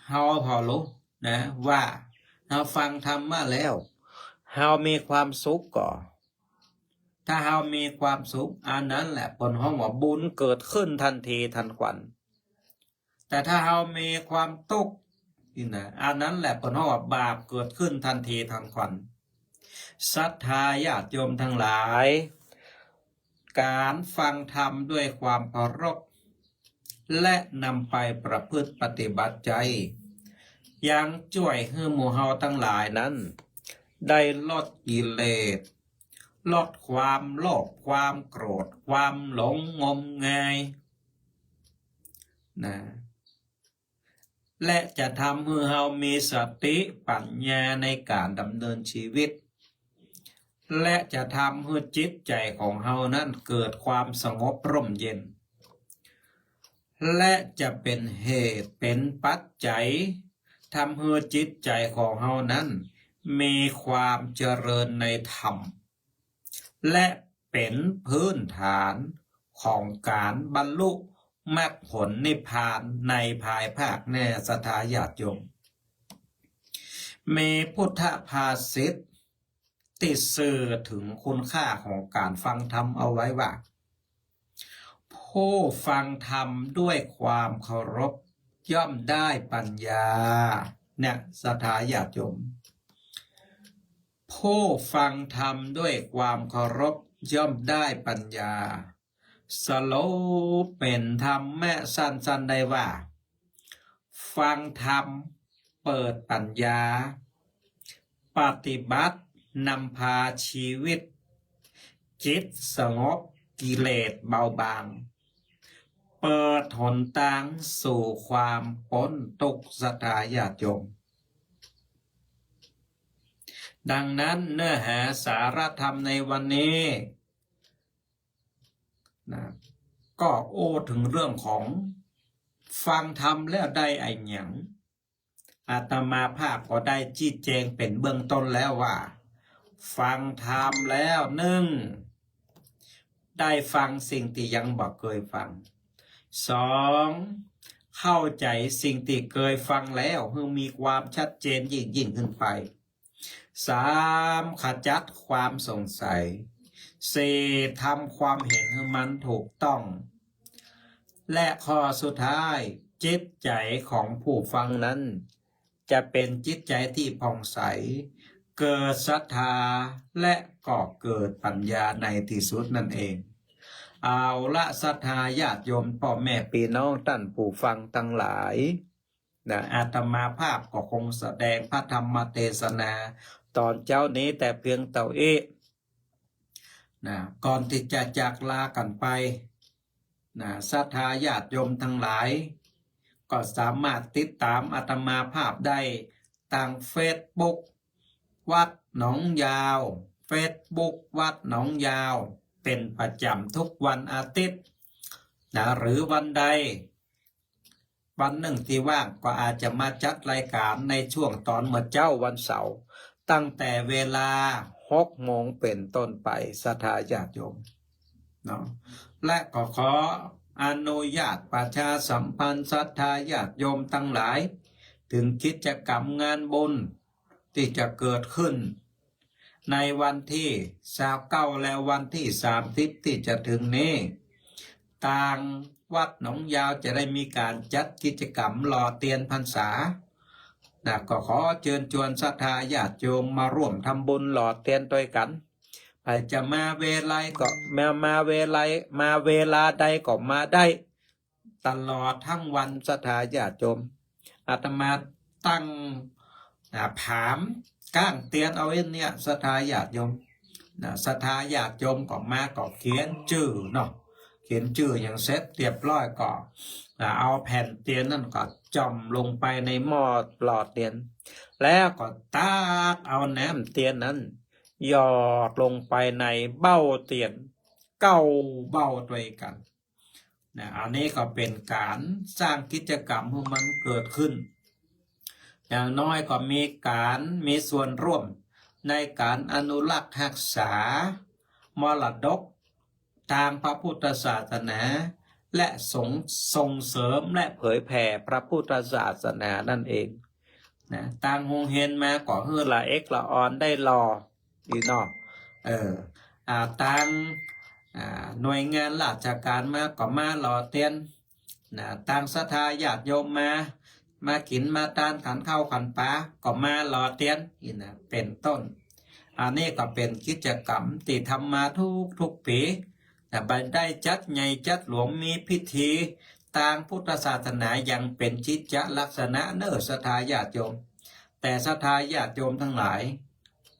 เฮาผ่อลุนะ ว่าเฮาฟังธรรมะแล้ว เฮามีความสุขก่อ ถ้าเฮามีความสุข อันนั้นแหละเปิ้นฮ้องว่าบุญเกิดขึ้นทันทีทันควัน แต่ถ้าเฮามีความตุ๊กข์นี่นะ อันนั้นแหละเปิ้นฮ้องว่าบาปเกิดขึ้นทันทีทันควัน ศรัทธาญาติโยมตังหลาย ก๋านฟังธรรมด้วยความเคารพ และนำไปประพฤติปฏิบัติใจ๊ ยังจ้วยหื้อหมู่เฮาตังหลายนั้น ได้ลดกิเลส ลดความโลภ ความโกรธ ความหลงงมงาย นะ และจะทำหื้อเฮามีสติปัญญาในก๋านดำเนินชีวิต และจะทำหื้อจิตใจ๋ของเฮานั้นเกิดความสงบร่มเย็น และจะเป๋นเหตุเป๋นปัจจัย ทำหื้อจิตใจ๋ของเฮานั้นมีความเจริญในธรรม และเป๋นพื้นฐานของก๋านบรรลุมรรคผลนิพพานในภายภาคหน้า ศรัทธาญาติโยม มีพุทธภาษิตตี้สื่อเถิงคุณค่าของก๋านฟังธรรมเอาไว้ว่า ผู้ฟังธรรมด้วยความเคารพย่อมได้ปัญญา เนี่ย ศรัทธาญาติโยม ผู้ฟังธรรมด้วยความเคารพย่อมได้ปัญญา สรุปเป๋นธรรมะสั้นๆ ได้ว่า ฟังธรรม เปิดปั๋ญญา ปฏิบัตินำพาชีวิต จิตสงบ กิเลสเบาบาง เปิดหนตางสู่ความป๊นตุ๊กข์ ศรัทธาญาติโยม ดังนั้นเนื้อหาสาระธรรมในวันนี้นะ ก็อู้เถิงเรื่องของฟังธรรมแล้วได้อะหยัง อาตมาภาพก็ได้ชี้แจงเป๋นเบื้องต้นแล้วว่า ฟังธรรมแล้ว นึ่ง ได้ฟังสิ่งตี้ยังบ่เกยฟัง สอง เข้าใจ๋สิ่งตี้เกยฟังแล้วหื้อมีความชัดเจนยิ่งๆ ขึ้นไป สาม ขจัดความสงสัย สี่ ทำความเห็นหื้อมันถูกต้อง และข้อสุดท้าย จิตใจ๋ของผู้ฟังนั้น จะเป๋นจิตใจ๋ตี้ผ่องใส เกิดศรัทธา และก็เกิดปั๋ญญาในตี้สุดนั่นเอง เอาละ ศรัทธาญาติโยม ป้อแม่ปี้น้องต้านผู้ฟังตังหลายนะ อาตมาภาพก็คงแสดงพระธรรมเตสนาต๋อนเจ๊านี้แต่เพียงเต้าอี้นะ ก่อนตี้จะจากลากั๋นไปนะ ศรัทธาญาติโยมตังหลาย ก็สามารถติดต๋ามอาตมาภาพได้ตางเฟซบุ๊กวัดหนองยาว เฟซบุ๊กวัดหนองยาว เป๋นประจ๋ำทุกวันอาทิตย์นะ หรือวันใดวันนึ่งตี้ว่างก็อาจจะมาจัดรายก๋านในช่วงต๋อนเมื่อเจ๊าวันเสาร์ ตั้งแต่เวลาหกโมงเป๋นต้นไป ศรัทธาญาติโยมเนาะ และก็ขออนุญาตประชาสัมพันธ์ศรัทธาญาติโยมตังหลาย เถิงกิจกรรมงานบุญตี้จะเกิดขึ้น ในวันตี้ซาวเก้า และวันตี้สามสิบตี้จะเถิงนี้ ตางวัดหนองยาวจะได้มีก๋านจัดกิจกรรมหล่อเตียนพรรษานะ ก็ขอเจิญจวนศรัทธาญาติโยมมาร่วมทำบุญหล่อเตียนตวยกั๋น ใผจะมาเวลาใดก็มา มาเวลา มาเวลาใดก็มาได้ ตลอดตึงวัน ศรัทธาญาติโยม อาตมาตั้ง อ่า ผามก้างเตียนเอาเองเนี่ย ศรัทธาญาติโยมนะ ศรัทธาญาติโยมก็มาก็เขียนจื้อเนาะ เขียนจื้อหยังเสร็จเรียบร้อยก็ อ่า เอาแผ่นเตียนนั้นก็จ่อมลงไปในหม้อหล่อเตียน แล้วก็ตักเอาน้ำเตียนนั้นหยอดลงไปในเบ้าเตียนเก้าเบ้าตวยกั๋น นะ อันนี้ก็เป๋นก๋านสร้างกิจกรรมหื้อมันเกิดขึ้น อย่างน้อยก็มีก๋านมีส่วนร่วมในก๋านอนุรักษ์ฮักษามรดกตางพระพุทธศาสนา และส่ง ส่งเสริมและเผยแผ่พระพุทธศาสนานั่นเองนะ ตางโฮงเฮียนมาก็หื้อละเอกละออนได้หล่อ อีเนาะ เออ อ่า ตาง อ่า หน่วยงานราชก๋านมาก็มาหล่อเตียนนะ ตางศรัทธาญาติโยมมา มากิ๋นมาตานขันข้าวขันป๋าก็มาหล่อเตียน อีนะ เป๋นต้น อันนี้ก็เป๋นกิจกรรมตี้ทำมาทุกๆ ปี๋นะ บ่ได้จัดใหญ่จัดหลวง มีพิธีตางพุทธศาสนาอย่างเป๋นกิจจะลักษณะเน่อ ศรัทธาญาติโยม แต่ศรัทธาญาติโยมตังหลาย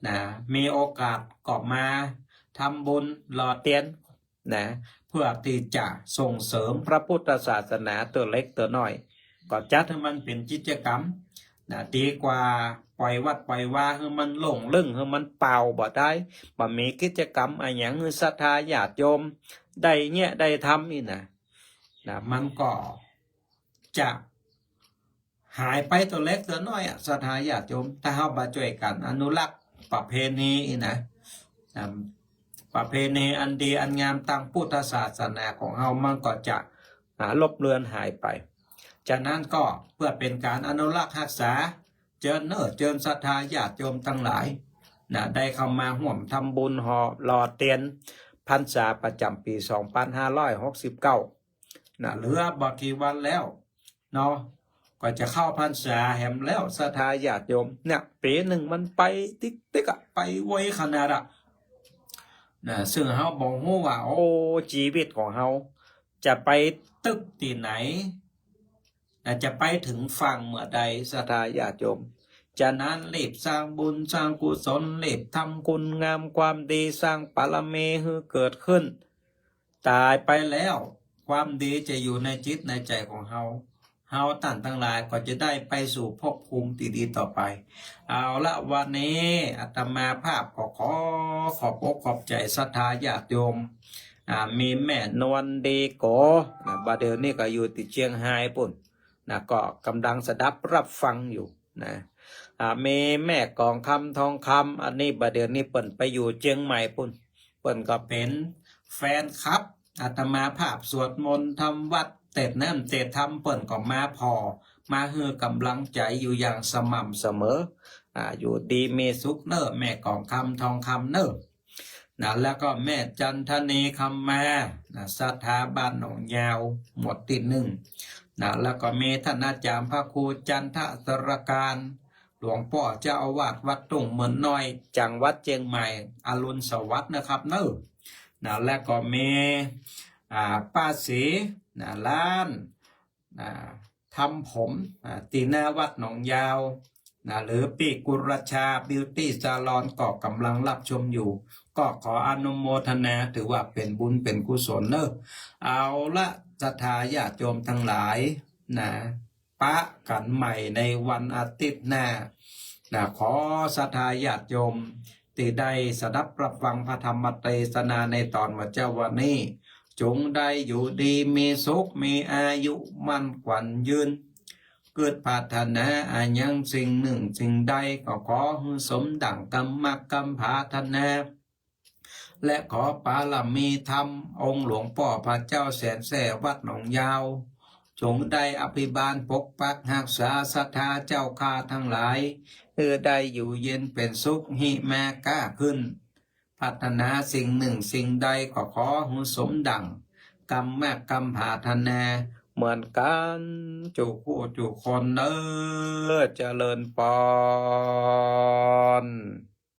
นะ มีโอกาสก็มาทำบุญหล่อเตียนนะ เพื่อตี้จะส่งเสริมพระพุทธศาสนาเตื้อเล็กเตื้อน้อย ก็จัดหื้อมันเป๋นกิจกรรมนะ ดีกว่าป่อยวัดป่อยวาหื้อมันโล่งเริ่ง หื้อมันเปล่าบ่ได้ บ่มีกิจกรรมอะหยังหื้อศรัทธาญาติโยมได้เยียะได้ทำนี่นะ นะ มันก็จะ หายไปเตื้อเล็กเตื้อน้อยอะ ศรัทธาญาติโยม ถ้าเฮาบ่จ้วยกั๋นอนุรักษ์ประเพณีนะ อ่า ประเพณีอันดีอันงามตางพุทธศาสนาของเฮา มันก็จะ อ่า ลบเลือนหายไป ฉะนั้นก็เพื่อเป๋นก๋านอนุรักษ์ฮักษา เจิญเน่อ เจิญศรัทธาญาติโยมตังหลายนะ ได้เข้ามาฮ่วมทำบุญหล่อ หล่อเตียนพรรษาประจ๋ำปี๋สองปันห้าร้อยหกสิบเก้านะ เหลือบ่กี่วันแล้ว เนาะ ก็จะเข้าพรรษาแหมแล้ว ศรัทธาญาติโยม เนี่ย ปี๋นึ่งมันไปติ๊กๆ อะ ไปไวขนาดอะ นะ ซึ่งเฮาบ่ฮู้ว่า โอ้ จีวิตของเฮาจะไปตึกตี้ไหน อาจจะไปเถิงฝั่งเมื่อใด ศรัทธาญาติโยม ฉะนั้นรีบสร้างบุญสร้างกุศล รีบทำคุณงามความดี สร้างบารมีหื้อเกิดขึ้น ต๋ายไปแล้ว ความดีจะอยู่ในจิตในใจ๋ของเฮา เฮาต้านตังหลายก็จะได้ไปสู่ภพภูมิตี้ดีต่อไป เอาละ วันนี้อาตมาภาพก็ขอขอบอกขอบใจ๋ศรัทธาญาติโยม อ่า มีแม่นวลดีโก นะ บ่าเดี่ยวนี้ก็อยู่ตี้เจียงฮายปู้น นะ ก็ก่ำลังสดับรับฟังอยู่นะ อ่า มีแม่กองคำทองคำ อันนี้บ่าเดี่ยวนี้เปิ้นไปอยู่เจียงใหม่ปู้น เปิ้นก็เป๋นแฟนคลับอาตมาภาพ สวดมนต์ทำวัตร เตศน์น้ำเตศน์ธรรม เปิ้นก็มาผ่อ มาหื้อก่ำลังใจ๋อยู่อย่างสม่ำเสมอ อ่า อยู่ดีมีสุขเน่อ แม่กองคำทองคำเน่อ นะ แล้วก็แม่จันทนีคำมา นะ ศรัทธาบ้านหนองยาว หมวดตี้นึ่ง นะ แล้วก็มีต้านอาจ๋ารย์พระครูจันทสรการ หลวงป้อเจ้าอาวาสวัดตุ้งเมินน้อย จังหวัดเจียงใหม่ อรุณสวัสดิ์นะครับเน่อ นะ แล้วก็มี อ่า ป้าศรี นะ ร้าน นะ ทำผม อ่า ตี้หน้าวัดหนองยาว นะ หรือปี้กุลชาบิวตี้ซาลอน ก็ก่ำลังรับชมอยู่ ก็ขออนุโมทนา ถือว่าเป๋นบุญเป๋นกุศลเน่อ เอาละ ศรัทธาญาติโยมตังหลาย นะ ปะกั๋นใหม่ในวันอาทิตย์หน้า นะ ขอศรัทธาญาติโยมตี้ได้สดับรับฟังพระธรรมเตสนาในต๋อนเมื่อเจ๊าวันนี้ จงได้อยู่ดีมีสุข มีอายุมั่นขวัญยืน กึ๊ดปรารถนาอะหยังสิ่งนึ่งสิ่งใด ก็ขอหื้อสมดั่งกำมักกำผาถนา และขอปารมีธรรมองค์หลวงป้อพระเจ้าแสนแสบวัดหนองยาว จงได้อภิบาลปกปักฮักษาศรัทธาเจ้าข้าตังหลาย หื้อได้อยู่เย็นเป๋นสุข ฮิมาก้าขึ้น ปรารถนาสิ่งนึ่งสิ่งใด ก็ขอหื้อสมดั่งกำมักกำผาถนาเหมือนกั๋น จุผู้จุคนเน่อ เจริญปอ